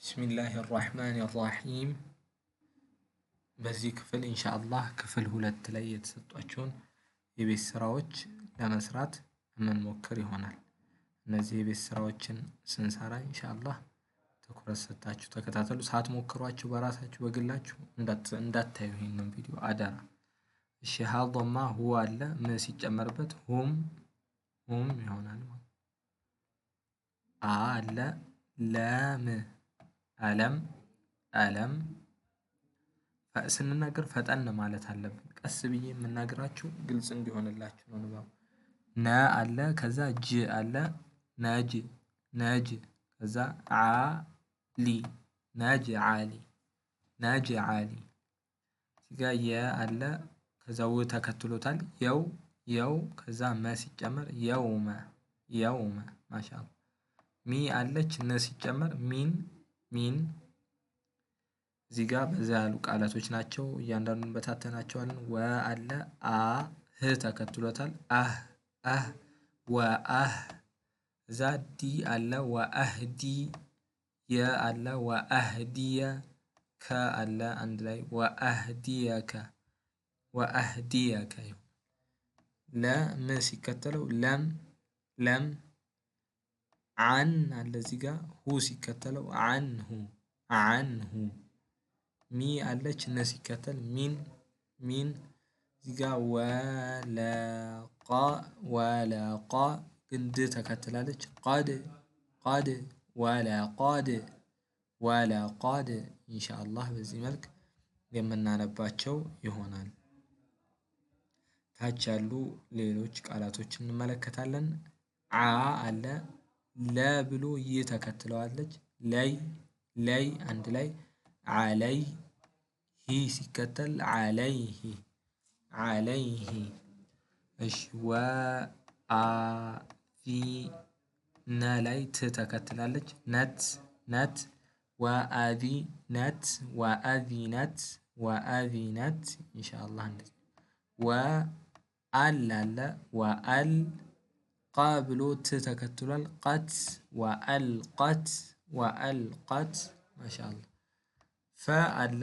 بسم الله الرحمن الرحيم። በዚህ ክፍል ኢንሻአላህ ክፍል 2 ላይ የተሰጧቸውን የቤት ስራዎች ለመስራት የምንሞክር ይሆናል። እነዚህ የቤት ስራዎችን ስንሰራ ኢንሻአላህ ትኩረት ሰጥታችሁ ተከታተሉ። ሳትሞክሯቸው በራሳችሁ በግላችሁ እንዳታዩ ይሄንን ቪዲዮ አደራ። እሺ ሀ ዶማ ሁ አለ ም ሲጨመርበት ሁም ሁም ይሆናል ማለት። አ አለ ለም አለም አለም። ስንናገር ፈጠን ማለት አለብን። ቀስ ብዬ የምናገራችሁ ግልጽ እንዲሆንላችሁ ነው ንባቡ። ነ አለ ከዛ ጅ አለ ነጅ ነጅ ከዛ አ ሊ ነጅ ዓሊ ነጅ ዓሊ። እዚህ ጋ የ አለ ከዛ ው ተከትሎታል የው የው ከዛ መ ሲጨመር የውመ የውመ። ማሻአላ። ሚ አለች ን ሲጨመር ሚን ሚን። እዚህ ጋር በዛ ያሉ ቃላቶች ናቸው። እያንዳንዱን በታተናቸዋለን። ወ አለ አ ህ ተከትሎታል አህ አህ ወአህ። እዛ ዲ አለ ወአህዲ የ አለ ወአህዲየ ከ አለ አንድ ላይ ወአህዲየከ ወአህዲየከ። ለ ም ሲከተለው ለም ለም። አን አለ እዚህ ጋር ሁ ሲከተለው አንሁ አንሁ። ሚ አለች ን ሲከተል ሚን ሚን። እዚህ ጋር ወለቃ ወለቃ ግን ድ ተከትላለች ቀድ ቀድ ወለቀድ ወለቀድ። ኢንሻአላህ በዚህ መልክ የምናነባቸው ይሆናል። ታች ያሉ ሌሎች ቃላቶች እንመለከታለን። ዓ አለ ለ ብሎ ይ ተከትለዋለች ላይ ላይ አንድ ላይ ዓለይ ሂ ሲከተል ዓለይሂ ዓለይሂ። እሺ ወ አ ዚ ነ ላይ ት ተከትላለች ነት ነት ወአዚ ነት ወአዚነት ወአዚነት። ኢንሻአላህ እንደዚህ። ወ አል አለ ወአል ቃ ብሎ ት ተከትሏል ቀት ወአልቀት ወአልቀት። ማሻአላህ። ፈ አለ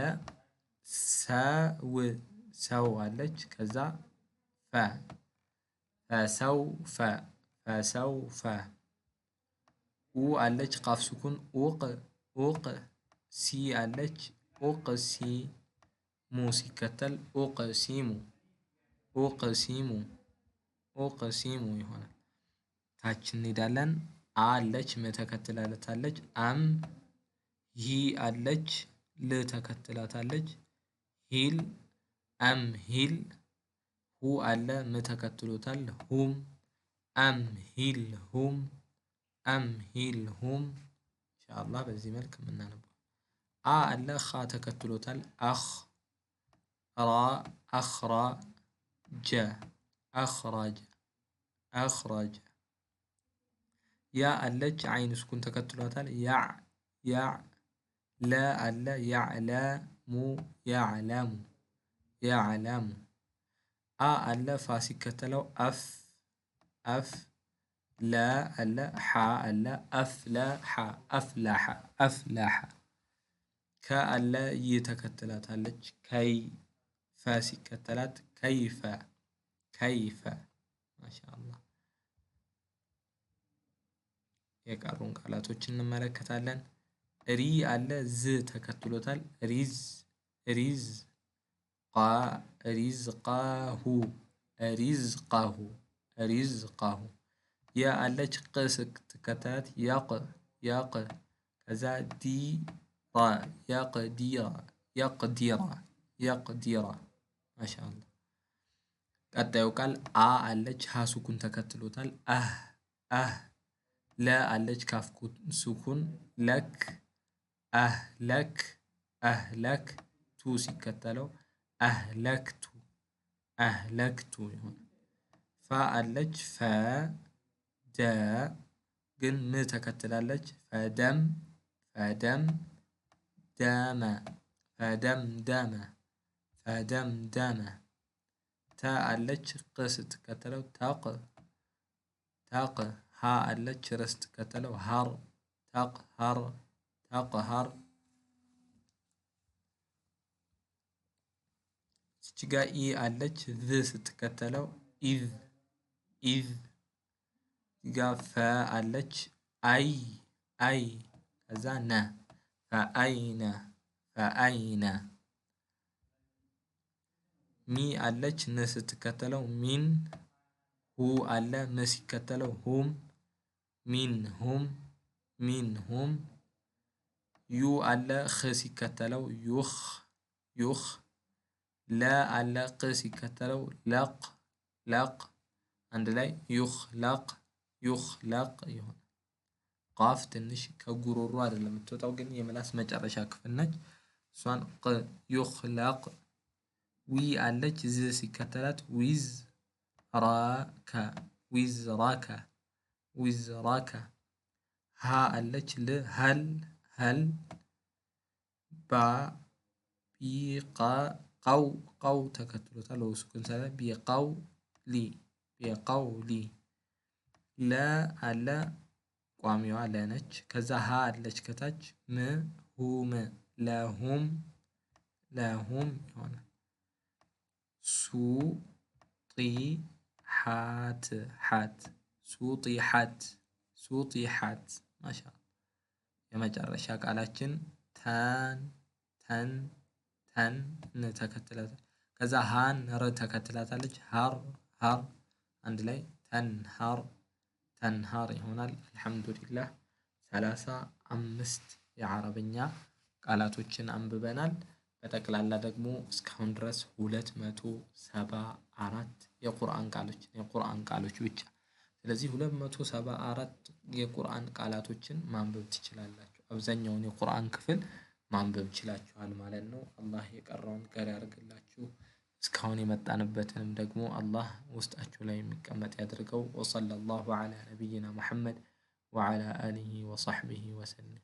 ሰው ሰው አለች ከዛ ፈ ፈሰውፈ ፈሰውፈ። ኡ አለች ቃፍ ሱኩን ኡቅ ኡቅ። ሲ አለች ኡቅሲ ሙ ሲከተል ኡቅሲሙ ኡቅሲሙ ኡቅሲሙ ይሆናል። ታች እንሄዳለን። አ አለች ም ተከትላታለች አም። ሂ አለች ል ተከትላታለች ሂል አም ሂል። ሁ አለ ም ተከትሎታል ሁም አም ሂል ሁም አም ሂል ሁም። ኢንሻአላህ በዚህ መልክ የምናነበው። አ አለ ኻ ተከትሎታል አኽ ራ አኽራ ጀ አኽራጀ አኽራጀ። ያ አለች አይን ስኩን ተከትሏታል ያዕ ያዕ። ለ አለ ያዕለሙ ያዕለሙ ያዕለሙ። አ አለ ፋ ሲከተለው አፍ አፍ። ለ አለ ሓ አለ አፍለሐ አፍለሐ አፍለሐ። ከ አለ ይ ተከትላታለች ከይ ፈ ሲከተላት ከይፈ ከይፈ። ማሻአላህ። የቀሩን ቃላቶች እንመለከታለን። ሪ አለ ዝ ተከትሎታል ሪዝ ሪዝ ቃ ሪዝቃሁ ሪዝቃሁ ሪዝቃሁ። የ አለች ቅ ስትከተላት የቅ የቅ ከዛ ዲ ራ የቅዲራ የቅዲራ የቅዲራ። ማሻአላህ። ቀጣዩ ቃል አ አለች ሀ ሱኩን ተከትሎታል አህ አህ። ለ አለች ካፍ ሱኩን ለክ አህለክ አህለክ ቱ ሲከተለው አህለክቱ አህለክቱ ይሆናል። ፈ አለች ፈ ደ ግን ም ተከትላለች ፈደም ፈደም ደመ ፈደም ደመ ፈደም ደመ። ተ አለች ቅ ስትከተለው ተቅ ተቅ። ሀ አለች ር ስትከተለው ሀር ተቅሀር ተቅሀር። እዚች ጋ ኢ አለች፣ ዝ ስትከተለው ኢዝ ኢዝ። ጋ ፈ አለች፣ አይ አይ፣ ከዛ ነ፣ ፈአይነ ፈአይነ። ሚ አለች፣ ን ስትከተለው ሚን። ሁ አለ፣ ም ሲከተለው ሁም፣ ሚን ሁም፣ ሚን ሁም። ዩ አለ፣ ኽ ሲከተለው ዩኽ ዩኽ። ለ አለ፣ ቅ ሲከተለው ለቅ ለቅ። አንድ ላይ ዩኽለቅ ዩኽለቅ ይሆናል። ቃፍ ትንሽ ከጉሮሮ አይደለም የምትወጣው፣ ግን የምላስ መጨረሻ ክፍል ነች። እሷን ቅ ዩኽለቅ። ዊ አለች፣ ዝ ሲከተላት ዊዝ ራከ ዊዝራከ ዊዝራከ። ሀ አለች፣ ል ሀል ሀል። ባ ቢቃ ቀው ቀው ተከትሎታል። ወሱኩን ሰለ ቢቀው ሊ ቢቀውሊ። ለ አለ፣ ቋሚዋ ለነች። ከዛ ሀ አለች ከታች፣ ም ሁም ለሁም ለሁም ይሆናል። ሱ ጢ ሓት ሓት ሱጢሓት ሱጢሓት። ማሻአላህ። የመጨረሻ ቃላችን ተን ተን ተን ን ተከትላታል። ከዛ ሃን ር ተከትላታለች። ሀር ሀር። አንድ ላይ ተንሀር ተንሀር ይሆናል። አልሐምዱሊላህ 35 የአረብኛ ቃላቶችን አንብበናል። በጠቅላላ ደግሞ እስካሁን ድረስ 274 የቁርአን ቃሎችን፣ የቁርአን ቃሎች ብቻ። ስለዚህ 274 የቁርአን ቃላቶችን ማንበብ ትችላላችሁ። አብዛኛውን የቁርአን ክፍል ማንበብ ችላችኋል ማለት ነው። አላህ የቀረውን ገር ያደርግላችሁ። እስካሁን የመጣንበትንም ደግሞ አላህ ውስጣችሁ ላይ የሚቀመጥ ያድርገው። ወሰለላሁ ዐላ ነቢይና ሙሐመድ ወዐላ አሊሂ ወሰሕቢሂ ወሰለም።